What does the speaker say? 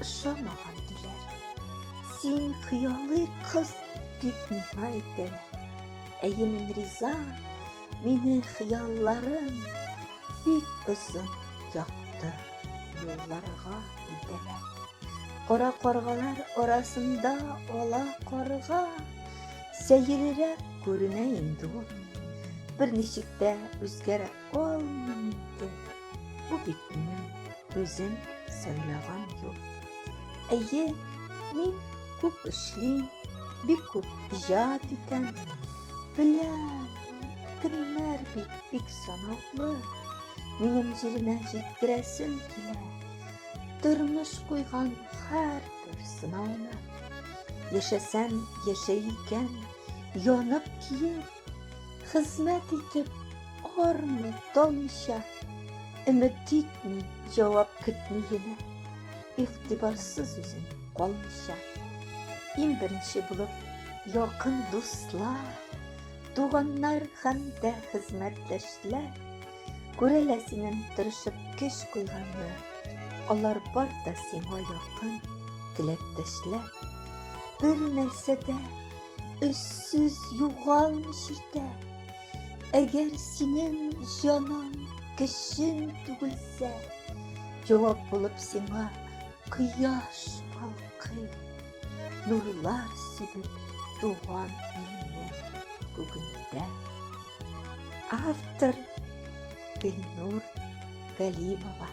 ошамаган диләр. Син хыялый кыз дип миңа әйтәләр. Әйе, мин риза, мине хыялларым бик озын якты юлларга илтәләр. Кара каргалар арасында ала карга сәеррәк күренә инде ул. Берничек тә үзгәрә алмыйм инде. Бу бит минем үзем сайлаган юл. Әйе, мин күп эшлим, бик күп иҗат итәм. Беләм, көннәр бит бик санаулы. Минем җиренә җиткерәсем килә. Тормыш куйган һәрбер сынауны. Яшәсәм, яшәй икән, янып киеп, хезмәт итеп, армый, талмыйча, өмет итми, җавап көтми генә, игътибарсыз үзем калмыйча. Иң беренче булып якын дуслар, туганнар һәм дә хезмәттәшләр күрәләр синең тырышып көч куйганны. Алар бар да сиңа якын, теләктәшләр. Бер нәрсәдә өссез югалмый чиртә. Әгәр синең җаның көчең түгелсә, җавап булып сиңа кояш балкый, нурлар сибеп туган илнең күгендә. Автор Гөлнур Галимова.